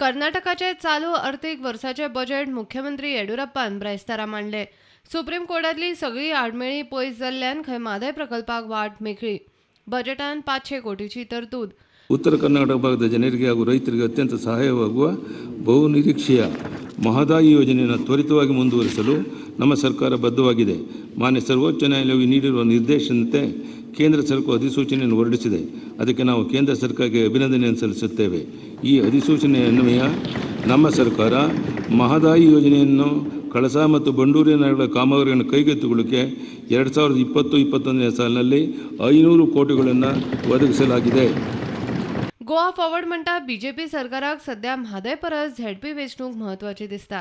कर्नाटकाचे चालू अर्थीक वर्साचे बजेट मुख्यमंत्री येडियुरप्पान ब्रेस्तारा मांडले. सुप्रीम कोर्टांतली सगळी आडमेळी पयस जाल्ल्यान खंय म्हादय प्रकल्पाक वाट मेकळी. बजेटान 500 कोटीची तरतूद. ಉತ್ತರ ಕರ್ನಾಟಕ ಭಾಗದ ಜನರಿಗೆ ಹಾಗೂ ರೈತರಿಗೆ ಅತ್ಯಂತ ಸಹಾಯವಾಗುವ ಬಹುನಿರೀಕ್ಷೆಯ ಮಹದಾಯಿ ಯೋಜನೆಯನ್ನು ತ್ವರಿತವಾಗಿ ಮುಂದುವರಿಸಲು ನಮ್ಮ ಸರ್ಕಾರ ಬದ್ಧವಾಗಿದೆ. ಮಾನ್ಯ ಸರ್ವೋಚ್ಚ ನ್ಯಾಯಾಲಯವು ನೀಡಿರುವ ನಿರ್ದೇಶನದಂತೆ ಕೇಂದ್ರ ಸರ್ಕಾರ ಅಧಿಸೂಚನೆಯನ್ನು ಹೊರಡಿಸಿದೆ. ಅದಕ್ಕೆ ನಾವು ಕೇಂದ್ರ ಸರ್ಕಾರಕ್ಕೆ ಅಭಿನಂದನೆಯನ್ನು ಸಲ್ಲಿಸುತ್ತೇವೆ. ಈ ಅಧಿಸೂಚನೆಯ ಅನ್ವಯ ನಮ್ಮ ಸರ್ಕಾರ ಮಹದಾಯಿ ಯೋಜನೆಯನ್ನು ಕಳಸಾ ಮತ್ತು ಬಂಡೂರಿ ನದಿಗಳ ಕಾಮಗಾರಿಯನ್ನು ಕೈಗೆತ್ತಿಕೊಳ್ಳಕ್ಕೆ 2020-21ನೇ ಸಾಲಿನಲ್ಲಿ 500 ಕೋಟಿಗಳನ್ನು ಒದಗಿಸಲಾಗಿದೆ. गोवा फॉरवर्ड म्हणटा, बीजेपी सरकाराक सध्या म्हादय परस झेडपी वेंचणूक म्हत्वाची दिसता.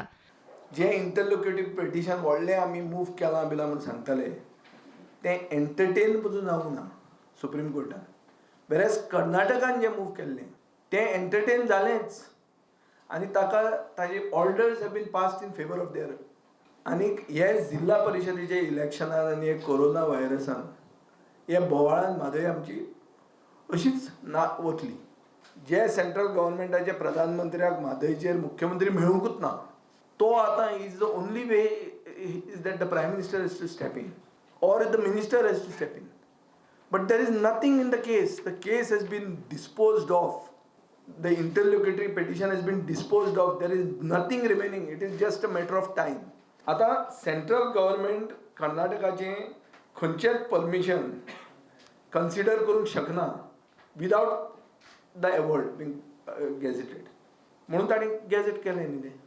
जे इंटरलोक्युटरी पिटिशन व्हडलें आमी मूव केलां बिलां म्हूण सांगताले, तें एंटरटेन पसून जावंक ना सुप्रीम कोर्टान. वेरएज कर्नाटकान जें मूव केल्लें तें एंटरटेन जालेंच आनी ताका ताजे orders have been passed in favour of their. आनीक हे जिल्हा परिशदेच्या इलेक्शनान आनी हे कोरोना व्हायरसान, हे बोवाळान म्हादय आमची अशीच ना वतली. जे सेंट्रल गव्हर्मेंटाचे प्रधानमंत्र्याक म्हादयचेर मुख्यमंत्री मेळुंकूच ना, तो आतां is the only way is that the Prime Minister has to step in or the minister has to step in, but there is nothing in the case. The case has been disposed of. The interlocutory petition has been disposed of. There is nothing remaining. It is just a matter of time. आतां central government कर्नाटकाचें खंयचेंच permission consider करूंक शकना without the award being gazetted. म्हणून तांणी gazette केलें न्ही. तें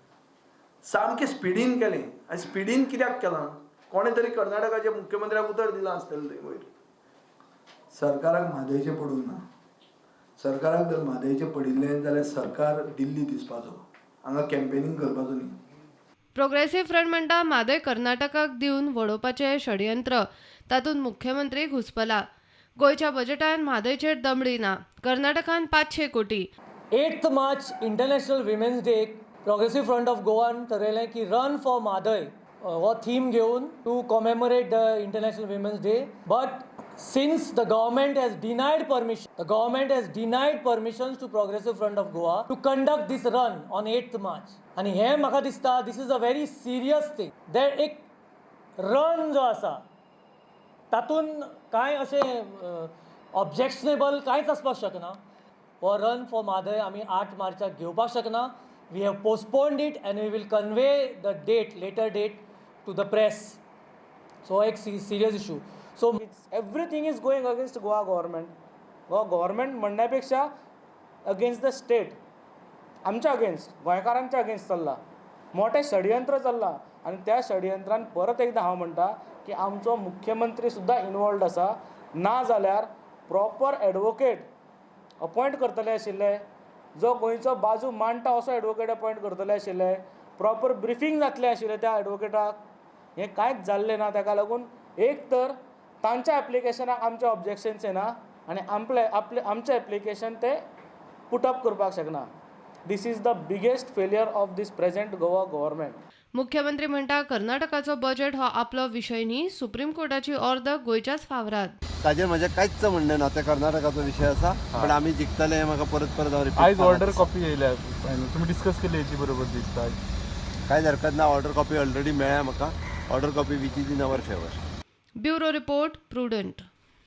सामकें स्पिडीन केलें. आनी स्पिडीन कित्याक केलां? कोणें तरी कर्नाटकाच्या मुख्यमंत्र्याक उतर दिलां आसतलें थंय वयर. सरकाराक म्हादयचें पडूंक ना. सरकाराक जर म्हादयचें पडिल्लें जाल्यार सरकार दिल्ली दिसपाचो, हांगा कॅम्पेनींग करपाचो न्ही. प्रोग्रेसिव्ह फ्रंट म्हणटा, म्हादय कर्नाटकाक दिवन वडोवपाचें षडयंत्र, तातूंत मुख्यमंत्री घुसपला. गोंयच्या बजेटान म्हादयचेर दमडी ना, कर्नाटकान 500 कोटी. 8 March, International Women's Day, Progressive Front of गोवान ठरयलें की रन फॉर म्हादय हो थीम घेवन to commemorate the International Women's Day. But since the government has denied permission, the government has denied permissions to Progressive Front of Goa to conduct this run on 8th March. आनी हें म्हाका दिसता, this is a very serious thing that एक run जो आसा तातूंत कांय अशें ऑब्जेक्शनेबल कांयच आसपाक शकना. हो रन फॉर म्हादय आमी 8 मार्चाक घेवपाक शकना. We have postponed it and we will convey the date, later date, to the press. So एक serious issue. So Everything is going against Goa government. Goa government म्हणण्यापेक्षा अगेन्स्ट the state, आमच्या against, गोंयकारांच्या against चल्लां. मोठें षडयंत्र चल्लां आनी त्या षडयंत्रान परत एकदां हांव म्हणटा की आमचो मुख्यमंत्री सुद्दां इनवॉल्वड आसा. ना जाल्यार प्रॉपर एडवोकेट अपॉयंट करतले आशिल्ले, जो गोंयचो बाजू मांडटा असो एडवोकेट अपॉयंट करतले आशिल्ले, प्रॉपर ब्रिफींग जातलें आशिल्लें त्या एडवोकेटाक. हें कांयच जाल्लें ना. ताका लागून एक तर तांच्या एप्लिकेशनाक आमचें ऑब्जेक्शन्स येना आनी आपले आपले आमचें एप्लिकेशन ते पुटअप करपाक शकना. This is the biggest failure of this present Goa government. मुख्यमंत्री म्हणटा, कर्नाटकाचो बजेट हो आपलो विशय न्ही, सुप्रीम कोर्टाची ऑर्द गोंयच्याच फावराद. ताजेर म्हजें कांयच म्हणणें ना. ते कर्नाटकाचो विशय आसा, पण आमी जिखतले हें म्हाका परत परत हांव repeat आयज सांगत ऑर्डर आसा. कॉपी येयल्या फायनल. तुमी डिस्कस केली हेची बरोबर दिसता. कांयच हरकत ना. ऑर्डर कॉपी ऑलरेडी मेळ्ळ्या म्हाका, order copy which is in our favour. Bureau report, Prudent.